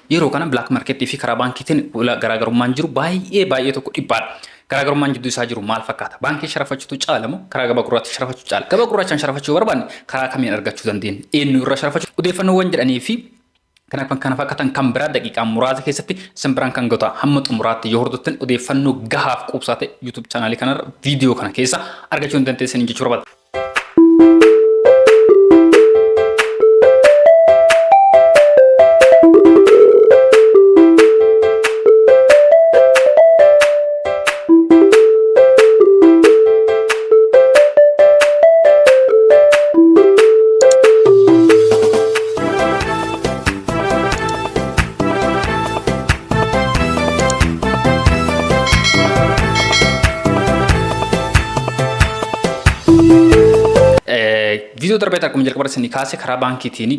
Yeroo kana black marketii fi karaa baankiitiin garaagarummaan jiru baay'ee baay'ee tokko dhiphaadha. Garaagarummaan jidduu isaa jiru maal fakkaata? Baankii sharafachuutu caala moo karaa gabaa gurraatti sharafachuu caala? Gabaa gurraachaan sharafachuu yoo barbaanne karaa kamiin argachuu dandeenya? Eenyu irraa sharafachuu? Odeeffannoowwan jedhanii fi kana kan kana fakkaatan kan biraa daqiiqaa muraasa keessatti isin biraan kan ga'u hamma xumuraatti yoo hordoftan odeeffannoo gahaaf quubsaa ta'e YouTube chaanaalii kanarra viidiyoo kana keessa argachuu hin dandeessanii jechuu barbaada. Viidiyoo darbeetti akkuma jalqaba isinii kaase karaa baankiitiin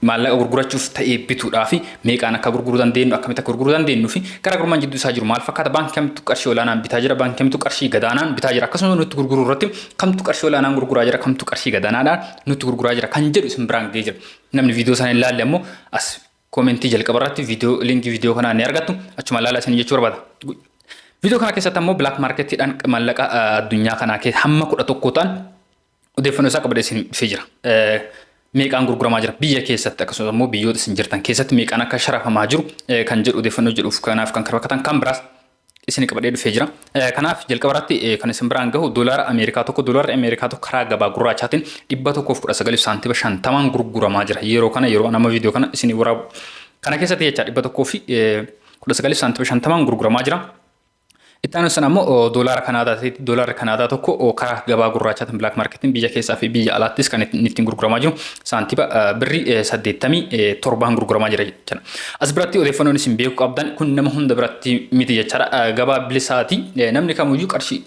maallaqa gurgurachuuf ta'ee bituudhaa fi meeqaan akka gurguruu dandeenyu, akkamitti akka gurguruu dandeenyu fi garaagarummaan jidduu isaa jiru maal fakkaata, baankii kamtu qarshii olaanaan bitaa jira, baankii kamtu qarshii gadaanaan bitaa jira, akkasumas nutti gurguruu irratti kamtu qarshii olaanaan gurguraa jira, kamtu qarshii gadaanaadhaan nutti gurguraa jira kan jedhu isin biraan ga'ee jira. Namni viidiyoo sana hin laalle ammoo as koomentii jalqaba irratti viidiyoo liinkii viidiyoo kanaa ni argattu, achuma ilaalaa isin jechuu barbaada. Viidiyoo kana keessatti ammoo black marketiidhaan maallaqa addunyaa kanaa keessa hamma 11 ta'an odeeffannoo isaa qabadee isin dhufee jira. Meeqaan gurguramaa jira biyya keessatti, akkasumas immoo biyyoota isin jirtan keessatti meeqaan akka sharafamaa jiru kan jedhu odeeffannoo jedhuuf kanaaf kan kana fakkaatan kan biraas isin qabadee dhufee jira. Kanaaf jalqaba irratti kan isin biraan gahu doolaara Ameerikaa tokko, doolaarri Ameerikaa tokko karaa gabaa gurraachaatiin 119 saantiba 50n gurguramaa jira. Yeroo kana, yeroo nama viidiyoo kana isin waraabu kana keessatti jecha, 119 saantiba 50n gurguramaa jira. Itti aanu sana immoo doolaara Kanaadaati. Doolaarri Kanaadaa tokko karaa gabaa gurraachaatiin, black marketiin, biyya keessaa fi biyya alaattis kan ittiin gurguramaa jiru saantiba birrii 87n gurguramaa jira jechuudha. As biratti odeeffannoon isin beekuu qabdan, kun nama hunda biratti miti jechaadha. Gabaa bilisaati. Namni kamiyyuu qarshii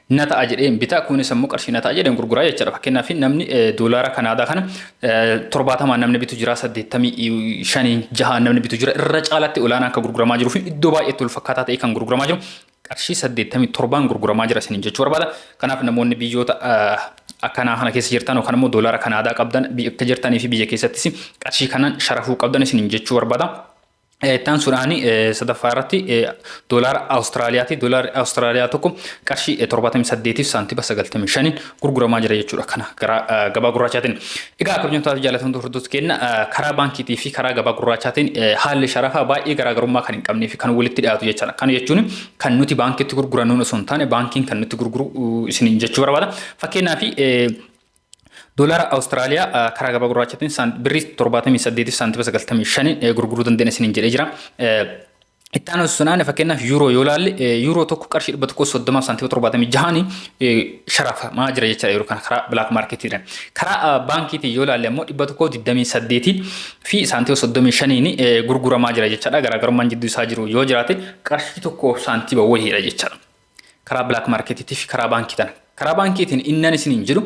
na ta'a jedhee bita, kunis immoo qarshii na ta'a jedhee gurguraa jechaadha. Fakkeenyaaf namni doolaara Kanaadaa kana 70n namni bitu jira, 85, 6 namni bitu jira. Irra caalatti olaanaa akka gurguramaa jiruu fi iddoo baay'eetti wal fakkaataa ta'e kan gurguramaa jiru qarshii 87n gurguramaa jira isiniin jechuu barbaada. Kanaaf namoonni biyyoota akkanaa kana keessa jirtan yookaan immoo doolaara Kanaadaa qabdan akka jirtanii fi biyya keessattis qarshii kanaan sharafuu qabdan isiniin jechuu barbaada. Ittaan suudhaan sadaffaa irratti doolaara Awustiraaliyaati. Doolaarri Awustiraaliyaa tokko qarshii 78 saantiba 95n gurguramaa jira jechuudha. Kana gara gabaa gurraachaatiin. Egaa kabajamtoota, jaallatamtoota hordoftoota keenya, karaa baankiitii fi karaa gabaa gurraachaatiin haalli sharafaa baay'ee garaagarummaa kan hin qabnee fi kan walitti dhiyaatu jechaadha. Kana jechuun kan nuti baankiitti gurgurannuun osoo hin taane baankiin kan nutti gurguru isiniin jechuu barbaada. Fakkeenyaaf doolaara Awustiraaliyaa karaa gabaa gurraachaatiin birrii 78 saantiba 95 gurguruu dandeenya isiniin jedhee jira. Itti aanu sunaan fakkeenyaaf yuuroo yoo ilaalle, yuuroo tokko qarshii 130 saantiba 76n sharafamaa jira jechaadha yeroo kana karaa black marketiidhaan. Karaa baankiitiin yoo ilaalle ammoo 128 fi saantiba 35n gurguramaa jira jechaadha. Garaagarummaan jidduu isaa jiru yoo jiraate qarshii 1 saantiba wayiidha jechaadha. Karaa black marketiitii fi karaa baankiidhaan. Karaa baankiitiin innan isiniin jedhu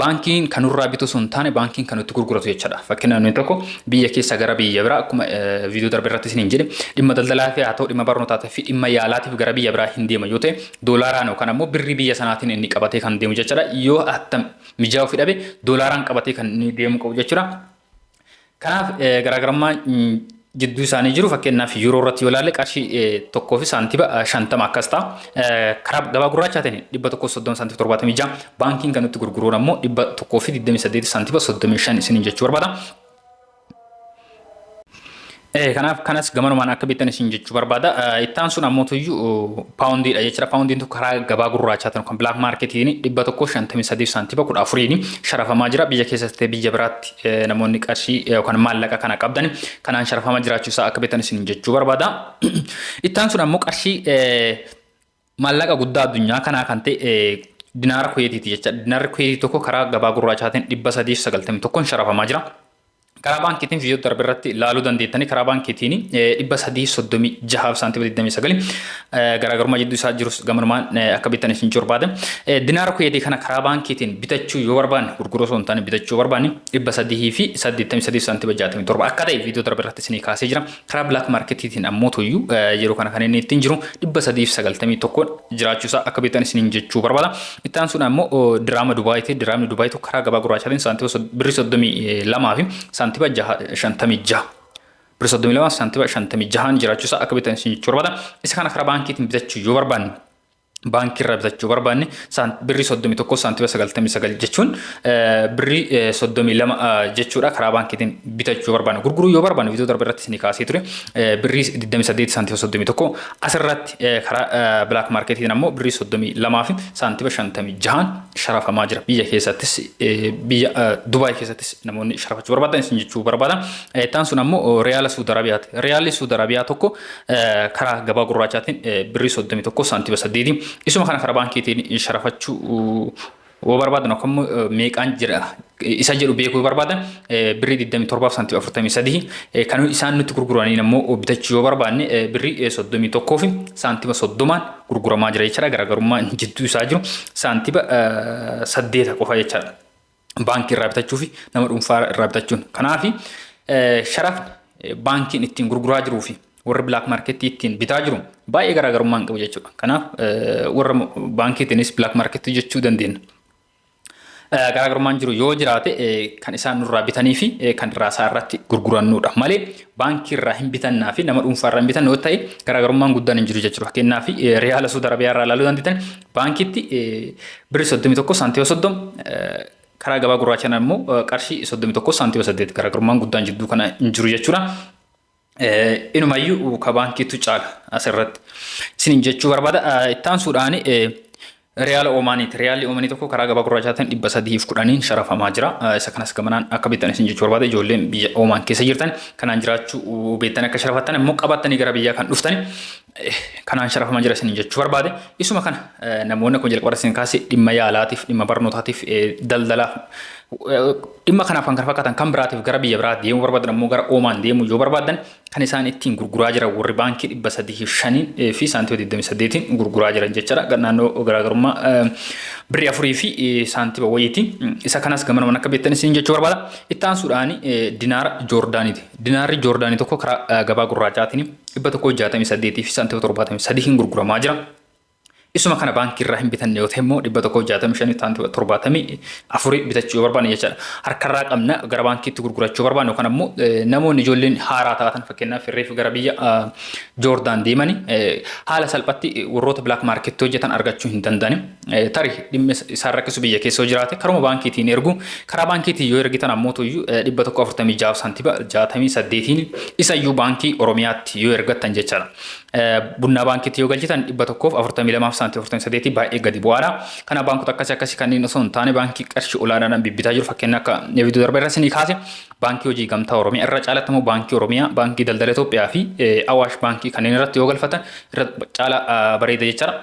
baankiin kan nurraa bitu osoo hin taane baankiin kan nutti gurguratu jechaadha. Fakkeenyaaf namni tokko biyya keessa gara biyya biraa, akkuma viidiyoo darbe irratti isiniin jedhe, dhimma daldalaa fi haa ta'u dhimma barnootaa fi dhimma yaalaatiif gara biyya biraa hin deema yoo ta'e, doolaaraan yookaan ammoo birrii biyya sanaatiin inni qabatee kan deemu jechaadha. Yoo attam mijaa'uu fi dhabe doolaaraan qabatee kan inni deemu qabu jechuudha. Kanaaf garaagarummaa jidduu isaanii jiru fakkeenyaaf yuuroo irratti yoo ilaalle qarshii 1 fi saantiba 50 akkas ta'a. Karaa gabaa gurraachaatiin 130 saantiba 76, baankiin kan nutti gurguruun ammoo 128 saantiba 35 isiniin jechuu barbaada. Kanaaf kanas gamanumaan akka beektan isin jechuu barbaada. Ittaan sun ammoo tuyyuu paawundiidha jechuudha. Paawundiin tokko karaa gabaa gurraachaatiin kan black marketiin 153 saantiba 14n sharafamaa jira. Biyya keessatti ta'e biyya biraatti namoonni qarshii yookaan maallaqa kana qabdan kanaan sharafamaa jiraachuu isaa akka beektan isin jechuu barbaada. Ittaan sun ammoo qarshii maallaqa guddaa addunyaa kanaa kan ta'e dinaara Kuweetiiti jecha. Dinaarri Kuweetii tokko karaa gabaa gurraachaatiin 391n sharafamaa jira. Karaa baankiitiin viidiyoo darbe irratti ilaaluu dandeettanii, karaa baankiitiin 336 saantima 29, garaagarummaa jidduu isaa jirus gamanumaan akka bitan isin barbaade. Dinaara Kuweetii kana karaa baankiitiin bitachuu yoo barbaanne, gurguruu osoo hin taane bitachuu yoo barbaanne, 383 saantima 67 akka ta'e viidiyoo darbe irratti isinii kaasee jira. Karaa black marketiitiin ammoo tuyyuu yeroo kana kan inni ittiin jiru 391 jiraachuu isaa akka beektan isiniin jechuu barbaada. Itti aansuun ammoo diraama Dubaayiiti. Diraamni Dubaayii tokko karaa gabaa gurraachaatiin saantima birrii 32 fi saantima 56. Birrii 32 saantima 56 jiraachuu isaa akka bitan isin jechuu barbaada. Isa kana karaa baankiitiin bitachuu yoo barbaanne, baankii irraa bitachuu barbaanne, birrii 31 saantima 99 jechuun birrii 32 jechuudha karaa baankiitiin bitachuu barbaanne. Gurguruu yoo barbaanne, viidiyoo darbe irratti isinii kaasee ture, birrii 28 saantima 31, asirratti karaa black marketiin ammoo birrii 32 fi saantima 56 sharafamaa jira. Biyya keessattis, biyya Dubaay keessattis namoonni sharafachuu barbaadan isin jechuu barbaada. Ittaan sun ammoo Riyaala Suud Arabiyaati. Riyaalli Suud Arabiyaa tokko karaa gabaa gurraachaatiin birrii 31 saantima 8. Isuma kana karaa baankiitiin sharafachuu yoo barbaadan yookaan meeqaan jira isa jedhu beekuu yoo barbaadan, birrii 27 saantima 43. Kan isaan nutti gurguraniin ammoo bitachuu yoo barbaanne, birrii 31 fi saantima 30 gurguramaa jira jechaadha. Garaagarummaa jidduu isaa jiru saantima 8 qofa jechaadha. Baankii irraa bitachuu fi nama dhuunfaa irraa bitachuun. Kanaaf sharafni baankiin ittiin gurguraa jiruu fi warri black marketii ittiin bitaa jiru baay'ee garaagarummaa hin qabu jechuudha. Kanaaf warra baankiitiinis black marketii jechuu dandeenya. Garaagarummaan jiru yoo jiraate, kan isaan nurraa bitanii fi kan irraa isaa irratti gurgurannudha malee baankii irraa hin bitannaa fi nama dhuunfaa irraa hin bitannu yoo ta'e garaagarummaan guddaan hin jiru jechuudha. Fakkeenyaaf Riyaala Suud Arabiyaa irraa ilaaluu dandeettan, baankiitti birrii 31 saantima 30, karaa gabaa gurraachaan immoo qarshii 31 saantima 8. Garaagarummaan guddaan jidduu kana hin jiru jechuudha. Inumayyuu ka baankiitu caala asirratti. Isiniin jechuu barbaada. Ittaansuudhaan Riyaala Oomaaniiti. Riyaalli Oomanii tokko karaa gabaa gurraachaatiin 310n sharafamaa jira. Isa kanas gamanaan akka bittan isin jechuu barbaada. Ijoolleen biyya Oomaan keessa jirtan kanaan jiraachuu beektan akka sharafattan, immoo qabattanii gara biyyaa kan dhuftan kanaan sharafamaa jira isin jechuu barbaade. Isuma kana namoonni akkuma jalqaba isin kaase dhimma yaalaatiif, dhimma barnootaatiif, daldalaaf, dhimma kanaaf kan kana fakkaatan kan biraatiif gara biyya biraa deemuu barbaadan, ammoo gara Oomaan deemuu yoo barbaadan, kan isaan ittiin gurguraa jiran warri baankii 305 fi saantima 28 gurguraa jiran jechaadha. Naannoo garaagarummaa birrii 4 fi saantima wayiiti. Isa kanas gamanumaan akka beektan isin jechuu barbaada. Itti aansuudhaan dinaara Joordaaniiti. Dinaarri Joordaanii tokko karaa gabaa gurraachaatiin 168 fi saantima 73 gurguramaa jira. Isuma kana baankii irraa hin bitanne yoo ta'e immoo 165 saantima 74 bitachuu yoo barbaanne jechaadha. Harkarraa qabna gara baankiitti gurgurachuu barbaanne, yookaan ammoo namoonni ijoolleen haaraa taatan, fakkeenyaaf reefu gara biyya Joordaan deemani, haala salphatti warroota black marketii hojjetan argachuu hin danda'ani. Tarii dhimmi isaan rakkisu biyya keessa yoo jiraate karuma baankiitiin ergu. Karaa baankiitiin yoo ergitan ammoo tuyyuu 146 saantima 68n, isayyuu Baankii Oromiyaatti yoo ergattan jechaadha. Bunnaa Baankiitti yoo galchitan 142 saantima 48, baay'ee gadi bu'aadha. Kana baankota akkasii akkasii kanneen osoo hin taane baankii qarshii olaanaadhaan bibbitaa jiru, fakkeenya akka viidiyoo darba irra isinii kaase, Baankii Hojii Gamtaa Oromiyaa, irra caalatti immoo Baankii Oromiyaa, Baankii Daldala Itoophiyaa fi Awaash Baankii kanneen irratti yoo galfatan irra caala bareeda jechaadha.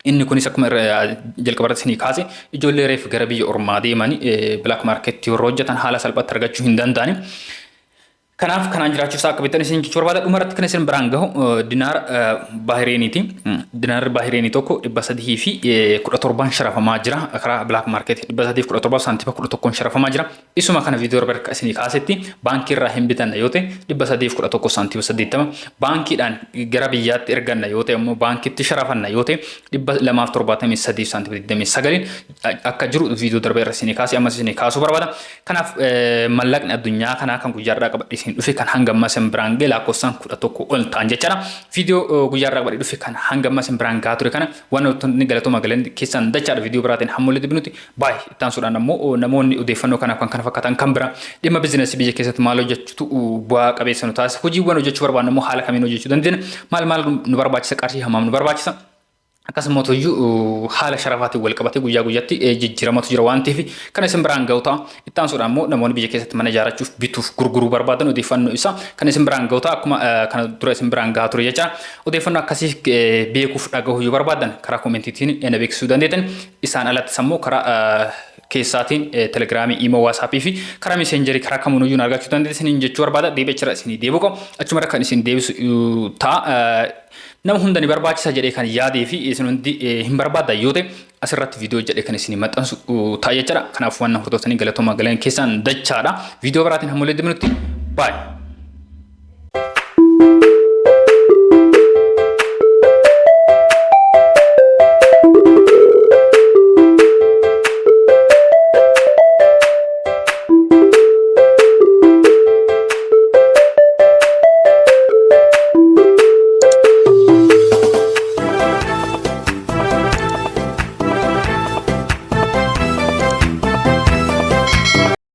Inni kunis akkuma jalqaba irratti isinii kaase ijoollee reef gara biyya ormaa deemanii black marketii warra hojjetan haala salphaatti argachuu hin danda'ani. Kanaaf kanaan jiraachuu isaa akka beektan isin jechuu barbaada. Dhuma irratti kan isin biraan gahu dinaara Bahireeniiti. Dinaarri Bahireenii tokko 317n sharafamaa jira. Karaa black market 317 saantima 11n sharafamaa jira. Isuma kana viidiyoo irra isinii kaasetti baankii irraa hin bitanna yoo ta'e 311 saantima 80, baankiidhaan gara biyyaatti erganna yoo ta'e immoo, baankiitti sharafanna yoo ta'e, 273 saantima 29 akka jiru viidiyoo darbe irra isinii kaase, ammas isinii kaasuu barbaada. Kanaaf mallaqni addunyaa kanaa kan guyyaarraa qabadhee isin dhufe kan hanga ammaa isin biraan gahe lakkoofsaan 11 ol ta'an jechaadha. Viidiyoo guyyaarraa qabadhee dhufe kan hanga ammaa isin biraan gahaa ture kana waan wantoonni galatooma galan keessan dachaadha. Viidiyoo biraatiin hamma walitti binutti baay'ee. Itti aansuudhaan ammoo namoonni odeeffannoo kanaaf kan kana fakkaatan kan biraa, dhimma biizinasii biyya keessatti maal hojjechuutu bu'aa qabeessa nu taasisa, hojiiwwan hojjechuu barbaannu immoo haala kamiin hojjechuu dandeenya, maal maal nu barbaachisa, qarshii hammam nu barbaachisa, akkasuma iyyuu haala sharafaatiin wal qabatee guyyaa guyyaatti jijjiiramatu jira waan ta'eef kan isin biraan ga'u ta'a. Itti aansuudhaan immoo namoonni biyya keessatti mana ijaarrachuuf, bituuf, gurguruu barbaadan odeeffannoo isaa kan isin biraan ga'u ta'a, akkuma kana dura isin biraan gahaa ture jecha. Odeeffannoo akkasii beekuuf dhagahuu yoo barbaadan karaa koomentiitiin na beeksisuu dandeettan. Isaan alattis ammoo karaa keessaatiin Telegiraamii, Imoo, Waasaappii fi karaa Messengerii karaa kamuunuyyuu na argachuu dandeessaniin jechuu barbaada. Deebi'ee achirra isinii deebi'u qabu. Achumarra kan isin deebisu ta'a. Nama hunda ni barbaachisa jedhee kan yaadee fi isin hundi hin barbaadan yoo ta'e asirratti viidiyoo jedhee kan isin maxxansu ta'a jechuudha. Kanaaf waan na hordoftanii galatoomaa, galan keessaan dachaadha. Viidiyoo biraatiin hamma walitti deebinutti, baay'ee.